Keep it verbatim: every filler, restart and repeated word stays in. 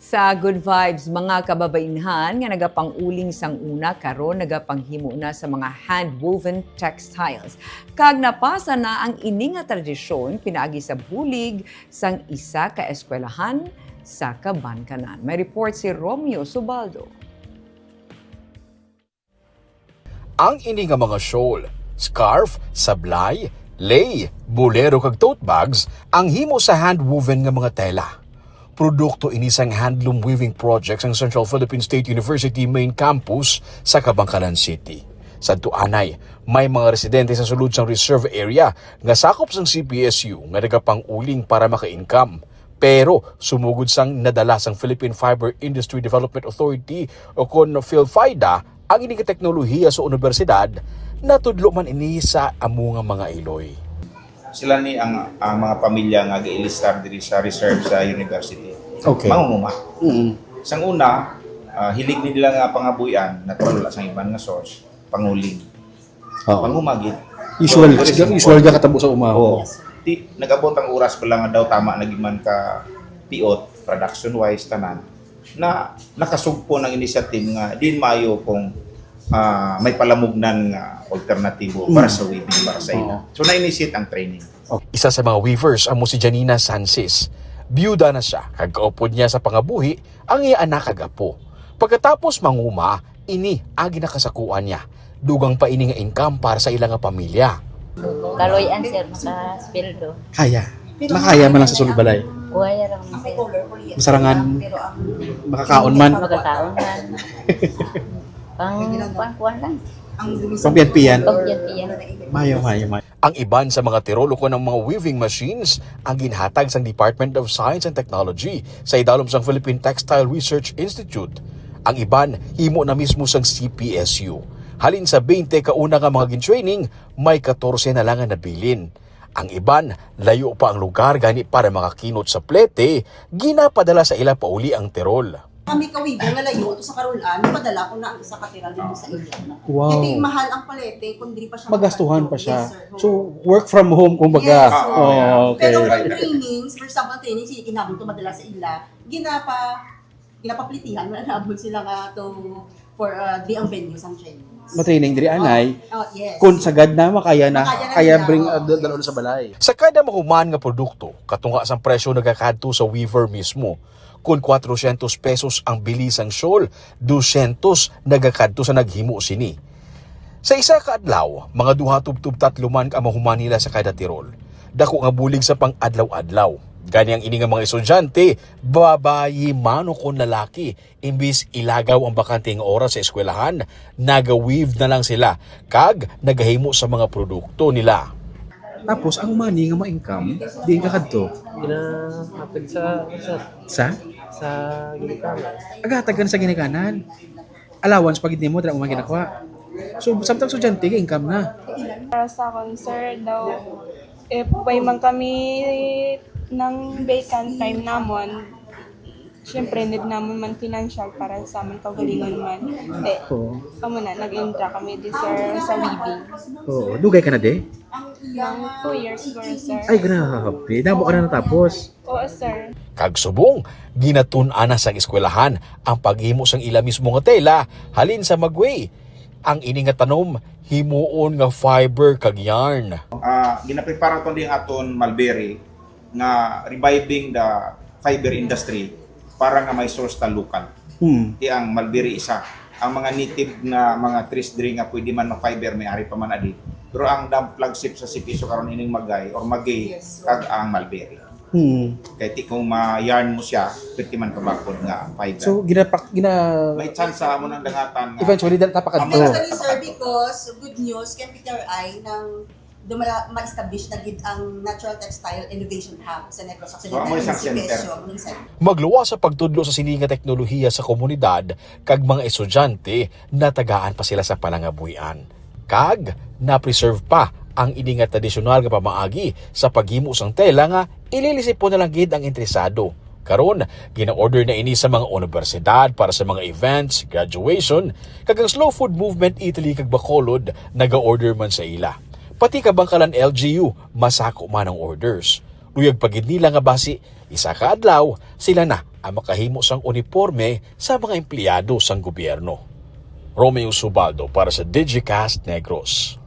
Sa Good Vibes, mga kababainhan nga nagapang-uling sang una, karon nagapanghimo na sa mga hand-woven textiles. Kag napasa na ang ini nga tradisyon pinaagi sa bulig sang isa ka eskwelahan sa Kabankanan. May report si Romeo Subaldo. Ang ini nga mga shawl, scarf, sablay, lei, bolero kag tote bags ang himo sa hand-woven nga mga tela. Produkto ini sang handloom weaving project sang Central Philippine State University main campus sa Kabankalan City. Sadto anay, may mga residente sa sulod sang reserve area nga sakop sang C P S U nga nagapang-uling para maka-income. Pero sumugod sang nadala sang Philippine Fiber Industry Development Authority o kon PhilFIDA ang ini nga teknolohiya sa unibersidad, natudlo man ini sa amo nga mga iloy. Sila ni ang, ang mga pamilya nga giilistar diri sa reserve sa university. Okay. Mangunguma. Mm. Sang una, ah, hilig ni nila nga pangabuhian, natural, wala sang iban nga source, panguling. Oo. Panguma gid. Usual, So, very simple. Usual nga katabo sa uma. Oo. Yes. Ti, nag-abot ang oras pala nga daw tama na gid man ka piot, production-wise, tanan, na nakasugpo ang initiative nga diin maayo kung, ah, may palamugnan nga alternatibo para Mm. sa weaving, para sa ila. Oo. So, na-initiate ang training. Okay. Isa sa mga weavers amo si Janina Sansis. Biyuda na siya, kag kaupod niya sa pangabuhi ang iya anak kag apo. Pagkatapos manguma, ini ang ginakasakuan niya. Dugang pa ini nga income para sa ila nga pamilya. Kaloy-an, sir, makasweldo. Kaya. Makaya man lang sa sulod balay. Buhay lang, sir. Masarangan, makakaon man. Makakaon man. Pang, pang kuwan lang. Pampiyan-piyan. Pampiyan-piyan. Mayo, mayo, mayo. Ang iban sa mga tirol ukon ang mga weaving machines ang ginhatag sang Department of Science and Technology sa idalom sang Philippine Textile Research Institute. Ang iban himo na mismo sang C P S U. Halin sa twenty ka una nga mga gin-training, may katorse na lang ang nabilin. Ang iban, layo pa ang lugar gani para makakinot sa plete, ginapadala sa ila pauli ang tirol. Kami ka weaver nga layo to sa Carol-an, padala ko na ang isa ka tirol dito sa iya. Wow. Kaya mahal ang palete kung diri pa siya Magastuhan pa siya. Yes, sir. So, work from home, kumbaga. Yes, sir. Oh, okay. Pero kung trainings, for example, trainings, hindi kinahanglan to madala sa ila. Ginapa, ginapaplitihan, wala na abot sila nga to for, uh, di ang venue sang trainings. Matraining diri, anay. Oh, oh, yes. Kung sagad na, makaya na, Makaya na kaya nila, bring, oh, uh, dal-, dalon yes. sa balay. Sa kada mahuman nga produkto, katunga sang presyo nagakadto sa weaver mismo. Kon kwatrocientos pesos ang bili sang shawl, dosyentos nagakadto sa naghimo sini. Sa isa ka adlaw, mga duha tubtob tatlo man ang mahuman nila sa kada tirol. Dako nga bulig sa pang-adlaw-adlaw. Gani ang ini nga mga estudyante, babayi man o kon lalaki, imbis ilagaw ang bakante nga oras sa eskwelahan, naga-weave na lang sila kag nagahimo sa mga produkto nila. Tapos ang money nga ma-income, diin ka kadto? Ginahatag sa, sa, Sa? sa ginikanan. Agahatag ka na sa ginikanan. Allowance pa gid nimo, dira mo man ginakuha. So, samtang estudyante, income na. Para sa akon, sir, daw, if way man kami nang vacant time namon, syempre, need namon man financial para sa amon kaugalingon man. Te, Oo. Kamo na, nag-entra kami di, sir, sa weaving. Oo. Dugay ka na, de? Nang two years siguro, sir. Ay, grabe. Damo ka na natapos. Oo, sir. Kag subong, ginatun-an na sang eskwelahan ang paghimo sang ila mismo nga tela halin sa magway. Ang ini nga tanom, himuon nga fiber kag yarn. Ah, ginaprepara to ni aton mulberry nga reviving the fiber industry para nga may source ta lokal. Hmm. Ti ang mulberry isa. Ang mga native nga mga trees diri nga pwede man mag-fiber, may ari pa man adi. Pero ang dam-, flagship sa C P S U karon ining magay or magay Yes. kag ang mulberry. Hmm. Kay ti kung ma-yarn mo siya, pwede man kabakod nga fiber. So, ginapak-, gina- May chance sa amo nang dangatan nga Eventually, dal-, tapakadto. Amo na. Actually, sir, because good news, kay P T R I nang dumala, ma-establish na gid ang Natural Textile Innovation Hub sa Negros Occidental. So, amo isang center. Magluwas sa pagtudlo sa sini nga teknolohiya sa komunidad kag mga estudyante, natagaan pa sila sa palangabuhian. Kag na-preserve pa ang ini nga tradisyonal nga pamaagi sa paghimo sang tela nga ililisipon na lang gid ang interesado. Karon, gina-order na ini sa mga unibersidad para sa mga events, graduation, kag ang Slow Food Movement Italy kag Bacolod naga-order man sa ila. Pati Kabankalan L G U, masako man ang orders. Luyag pa gid nila nga basi isa ka adlaw sila na ang makahimo sang uniporme sa mga empleyado sang gobyerno. Romeo Subaldo para sa Digicast Negros.